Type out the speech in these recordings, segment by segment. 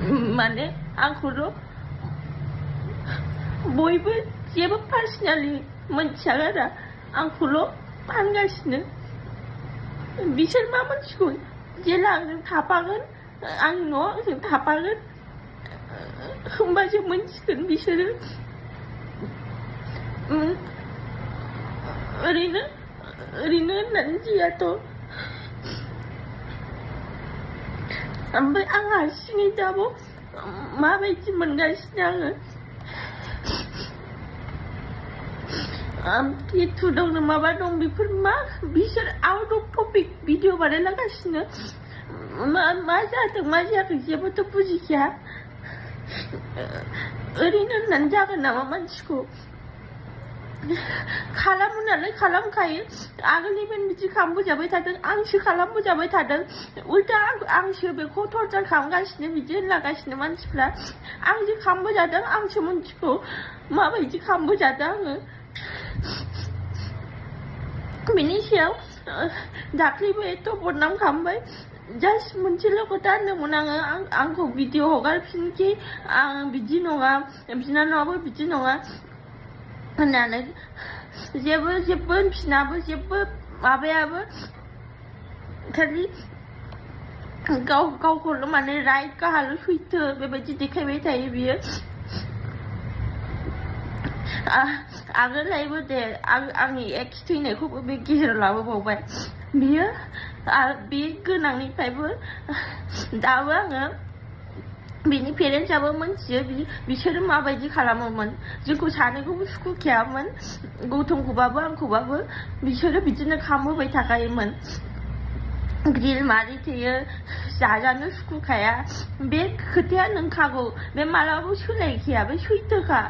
माने आंखौल' बयबो जेबो पार्सनेलि मोनथिया आरो आंखौल' फानगासिनो बिसोर मा मोनथिगौ जेला आंजों थाफागोन आंनि न'आव आंजों थाफागोन होमबासो मोनथिगोन बिसोरो ओरैनो होननानै जायाथ' ओमफ्राय आं हारसिङै दाबो माबायदि मोनगासिनो आङो टिटु दं माबा दं बेफोर मा बिसोर आउट अफ टपिक भिडिअ बानायलागासिनो मा जादों मा जायाखै जेबोथ' बुजिखाया ओरैनो होननानै जागोन नामा मानसिखौ खालामो नालाय खालामखायो आगोलनिफ्रायनो बिदि खालामबोजाबाय थादों आंसो खालामबोजाबाय थादों उल्टा आंसो बेखौ टर्चार खालामगासिनो बिदि होनलागासिनो मानसिफ्रा आं जे खालामबोजादों आंसो मिथिगौ माबायदि खालामबोजादों आङो बेनि सायाव दाख्लैबो एथ' बदनाम खालामबाय जास्ट मोनसेल' खोथा होनदोंमोन आंखौ भिडिअ हगारफिनखि आं बिदि नङा बिनानावाबो बिदि नङा होननानै जेबो होनफिनाबो जेबो माबायाबो खालि गावखौल' माने राइट गाहाल' सैथो बेबायदि देखायबाय थायो बियो आगोलहायबो दे आंनि एक्स थैनायखौबो बे गेजेराव लाबोबावबाय बियो बे गोनांनिफ्रायबो दाबो आङो बिनि पेरेन्टसाबो मोनथियो बिसोरो माबायदि खालामोमोन जोंखौ सानैखौबो सुखुखायामोन गौतमखौबाबो आंखौबाबो बिसोरो बिदिनो खालामहोबाय थाखायोमोन ग्रिल मारिथेयो जाजानो सुखुखाया बे खोथाया नंखागौ बे मालाबाबो सोलायखाया बे सैथोखा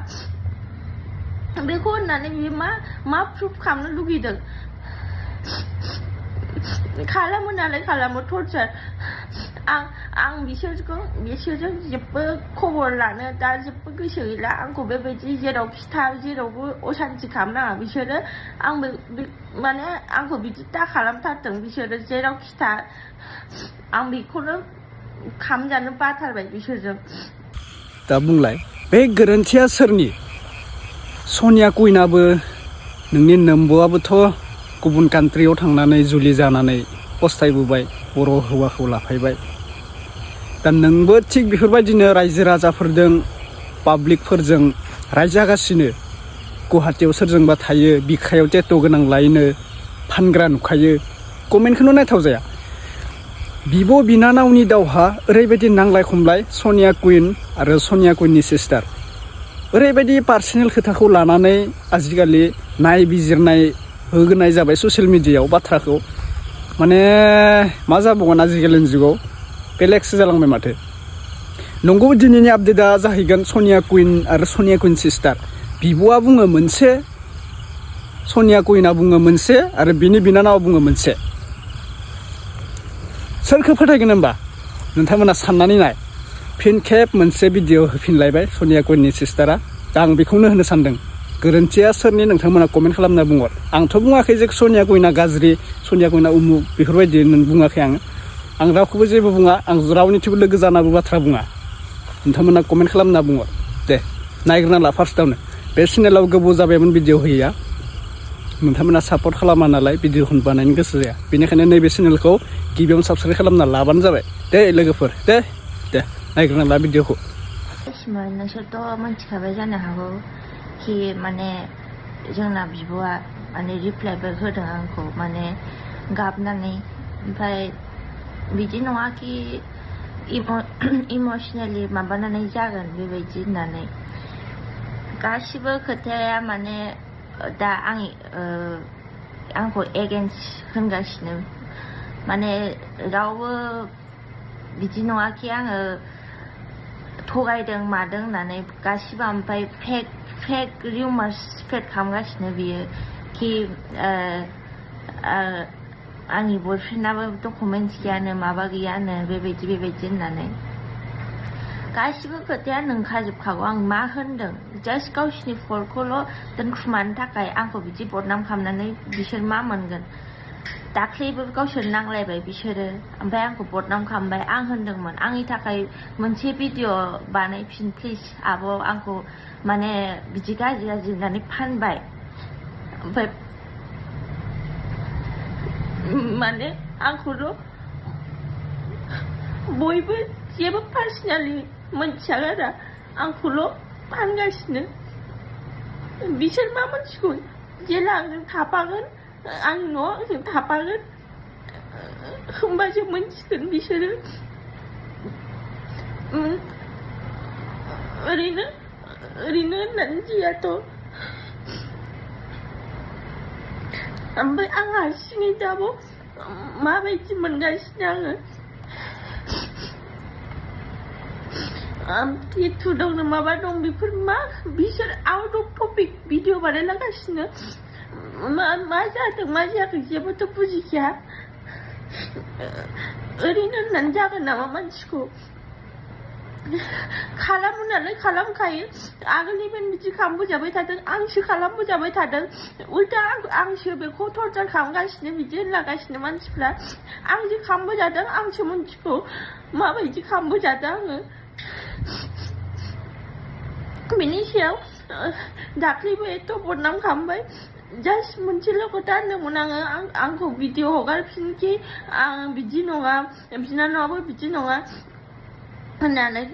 बेखौ होननानै बियो मा प्रुफ खालामनो लुगैदों खालामो नालाय खालामो टर्चार आं बिसोरजों जेबो खबर लानो दा जेबो गोसो गैला आंखौ बेबायदि जेरावबो असान्ति खालामनाङा बिसोरो आं माने आंखौ बिदि दा खालामथारथों बिसोरो जेरावखि था आं बेखौनो खामजानो बाथारबाय बिसोरजों दा बुंलाय बे गोरोन्थिया सोरनि सनिया कुइनाबो नोंनि नोम्ब'आबोथ' गुबुन कान्ट्रियाव थांनानै जुलि जानानै पस्थायबोबाय बर' हौवाखौ लाफैबाय दा नोंबो थिग बेफोरबायदिनो रायजो राजाफोरजों पाब्लिकफोरजों रायजागासिनो गुवाहाटीयाव सोरजोंबा थायो बिखायाव टेटु गोनां लायनो फानग्रा नुखायो कमेन्टखौनो नायथाव जाया बिब' बिनानावनि दावहा ओरैबायदि नांलाय खमलाय सनिया कुइन आरो सनिया कुइननि सिस्टार ओरैबायदि पार्सनेल खोथाखौ लानानै आजिखालि नायबिजिरनाय होनाय जाबाय ससियेल मिडियायाव बाथ्राखौ माने मा जाबावगोन आजिखालिनि जुगाव बेलेगसो जालांबाय माथो नंगौ दिनैनि आपडेटआ जाहैगोन सनिया कुइन आरो सनिया कुइन सिस्टार बिब'आ बुङो मोनसे सनिया कुइना बुङो मोनसे आरो बिनि बिनानावा बुङो मोनसे सोरखौ फोथायगोन होनबा नोंथांमोना साननानै नाय फिन खेब मोनसे भिडिअ होफिनलायबाय सनिया कुइननि सिस्टारा दा आं बेखौनो होनो सानदों गोरोन्थिया सोरनि नोंथांमोना कमेन्ट खालामना बुंहर आंथ' बुङाखै जे सनिया कुइना गाज्रि सनिया कुइना उमुक बेफोरबायदि बुङाखै आं रावखौबो जेबो बुङा आं रावनिथिंबो लोगो जानाबो बाथ्रा बुङा नोंथांमोना कमेन्ट खालामना बुंहर दे नायग्रोना ला फार्स्टआवनो बे चेनेलाव गोबाव जाबायमोन भिडिअ होयैया नोंथांमोना सापर्ट खालामा नालाय भिडिअखौ बानायनो गोसो जाया बेनिखायनो नैबे चेनेलखौ गिबियावनो साबस्क्राइब खालामना लाबानो जाबाय दे लोगोफोर दे नायग्रोना ला भिडिअखौ नोंसोरथ' मोनथिखाबाय जानो हागौ कि माने जोंना बिब'आ माने रिप्लाइबो होदों आंखौ माने गाबनानै ओमफ्राय बिदि नङा कि इमोसनेलि माबानानै जागोन बेबायदि होननानै गासिबो खोथाया माने दा आंखौ एगेन्स्ट होनगासिनो माने रावबो बिदि नङा कि आङो थगायदों मादों होननानै गासिबो ओमफ्राय फेक रिउमार्स स्प्रेड खालामगासिनो बियो कि आंनि बयफ्रेन्डआबो डकुमेन्टस गैयानो माबा गैयानो बेबायदि होननानै गासिबो खोथाया नंखाजोबखागौ आं मा होनदों जास्ट गावसिनि फल्टखौल' दोनखुमानो थाखाय आंखौ बिदि बदनाम खालामनानै बिसोर मा मोनगोन दाख्लैबो गावसोर नांलायबाय बिसोरो ओमफ्राय आंखौ बदनाम खालामबाय आं होनदोंमोन आंनि थाखाय मोनसे भिडिअ बानायफिन प्लिज आब' आंखौ माने बिदि गाज्रि होननानै फानबाय ओमफ्राय माने आंखौल' बयबो जेबो पार्सनेलि मोनथिया आरो आंखौल' फानगासिनो बिसोर मा मोनथिगौ जेला आंजों थाफागोन आंनि न'आव आंजों थाफागोन होमबासो मोनथिगोन बिसोरो ओरैनो होननानै जायाथ' ओमफ्राय आं हारसिङै दाबो माबायदि मोनगासिनो आङो टिटु दं माबा दं बेफोर मा बिसोर आउट अफ टपिक भिडिअ बानायलागासिनो मा जादों मा जायाखै जेबोथ' बुजिखाया ओरैनो होननानै जागोन नामा मानसिखौ खालामो नालाय खालामखायो आगोलनिफ्रायनो बिदि खालामबोजाबाय थादों आंसो खालामबोजाबाय थादों उल्टा आंसो बेखौ टर्चार खालामगासिनो बिदि होनलागासिनो मानसिफ्रा आं जे खालामबोजादों आंसो मिथिगौ माबायदि खालामबोजादों आङो बिनि सायाव दाख्लैबो एथ' बदनाम खालामबाय जास्ट मोनसेल' खोथा होनदोंमोन आंखौ भिडिअ हगारफिनखि आं बिदि नङा बिनानावाबो बिदि नङा होननानै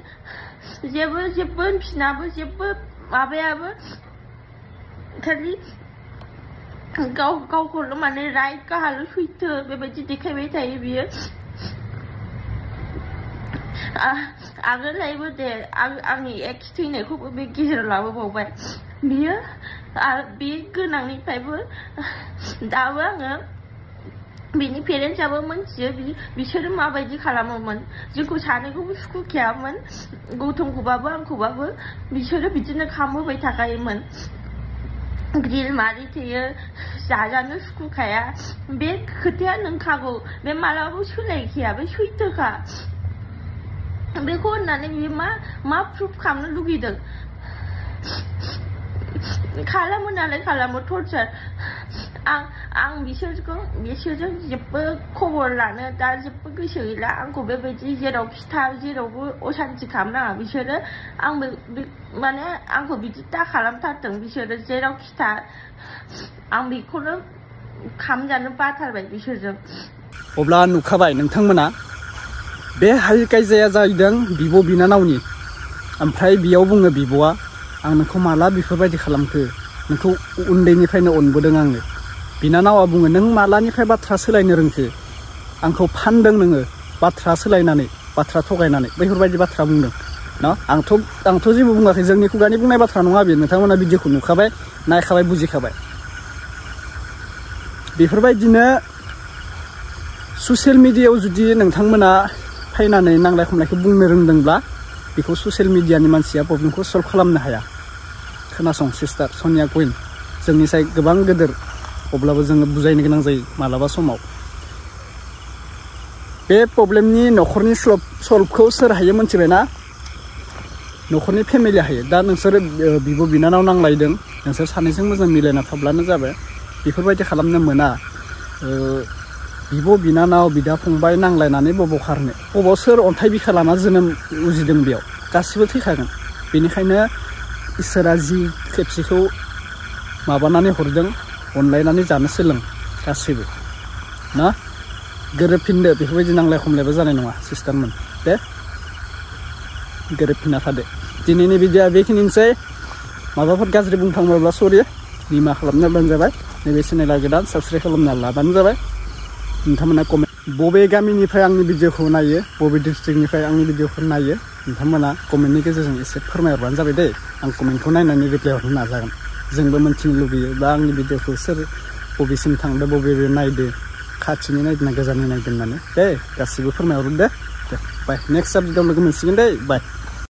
जेबो होनफिनाबो जेबो माबायाबो खालि गावखौल' माने राइट गाहाल' सैथो बेबायदि देखायबाय थायो बियो आगोलहायबो दे आंनि एक्स थैनायखौबो बे गेजेराव लाबोबावबाय बियो बे गोनांनिफ्रायबो दाबो आङो बिनि पेरेन्टसाबो मोनथियो बिसोरो माबायदि खालामोमोन जोंखौ सानैखौबो सुखुखायामोन गौतमखौबाबो आंखौबाबो बिसोरो बिदिनो खालामबोबाय थाखायोमोन ग्रिल मारि थेयो जाजानो सुखुखाया बे खोथाया नंखागौ बे मालाबाबो सोलायखाया बे सैथोखा बेखौ होननानै बियो मा प्रुफ खालामनो लुगैदों खालामो नालाय खालामो टर्चार आं बिसोरजों जेबो खबर लानो दा जेबो गोसो गैला आंखौ बेबायदि जेरावखि था जेरावबो असान्ति खालामनाङा बिसोरो आं माने आंखौ बिदि दा खालामथारदों बिसोरो जेरावखि था आं बेखौनो खामजानो बाथारबाय बिसोरजों अब्ला नुखाबाय नोंथांमोना बे हाइकाइजाया जाहैदों बिब' बिनानावनि ओमफ्राय बेयाव बुङो बिब'आ आं नोंखौ माला बेफोरबायदि खालामखो नोंखौ उन्दैनिफ्रायनो अनबोदों आङो बिनानावा बुङो नों मालानिफ्राय बाथ्रा सोलायनो रोंखो आंखौ फानदों नोङो बाथ्रा सोलायनानै बाथ्रा थगायनानै बेफोरबायदि बाथ्रा बुंदों न आंथ' जेबो बुङाखै जोंनि खुगानि बुंनाय बाथ्रा नङा बे नोंथांमोना भिडिअखौ नुखाबाय नायखाबाय बुजिखाबाय बेफोरबायदिनो ससियेल मिडियायाव जुदि नोंथांमोना फैनानै नांलाय खमलायखौ बुंनो रोंदोंब्ला बेखौ ससियेल मिडियानि मानसिया प्रब्लेमखौ सल्भ खालामनो हाया खोनासं सिस्टार सनिया कुइन जोंनि साय गोबां गेदेर अब्लाबो जोङो बुजायनो गोनां जायो मालाबा समाव बे प्रब्लेमनि न'खरनि सल्भखौ सोर हायो मोनथिबायना न'खरनि फेमिलिया हायो दा नोंसोर बिब' बिनानाव नांलायदों नोंसोर सानैजों मोजां मिलायना थाब्लानो जाबाय बेफोरबायदि खालामनो मोना बिब' बिनानाव बिदा फंबाय नांलायनानै बबाव खारनो बबाव सोर अन्थाइ बिखा लाना जोनोम उजिदों बेयाव गासिबो थैखागोन बेनिखायनो इसोरा जि खेबसेखौ माबानानै हरदों अनलायनानै जानो सोलों गासैबो ना गोरोबफिनदो बेफोरबायदि नांलाय खमलायबो जानाय नङा सिस्टारमोन दे गोरोबफिनना थादो दिनैनि भिडिअ'आ बेखिनिसै माबाफोर गाज्रि बुंफ्लांबायब्ला सरि निमाहा खालामनो जाबाय नैबे चेनेला गोदान साबस्क्राइब खालामना लाबानो जाबाय नोंथांमोना कमेन्ट बबे गामिनिफ्राय आंनि भिडिअखौ नायो बबे डिस्ट्रिक्टनिफ्राय आंनि भिडिअखौ नायो नोंथांमोना कमेन्टनि गेजेरजों एसे फोरमायहरबानो जाबाय दे आं कमेन्टखौ नायनानै रिप्लाय हरनो नाजागोन जोंबो मोनथिनो लुगैयो बा आंनि भिडिअखौ सोर बबेसिम थांदो बबे नायदो खाथिनि नायदों ना गोजाननि नायदों होननानै दे गासिबो फोरमायहरदो दे बाय नेक्स्ट साबजेक्टआव लोगो मोनसिगोन दे बाय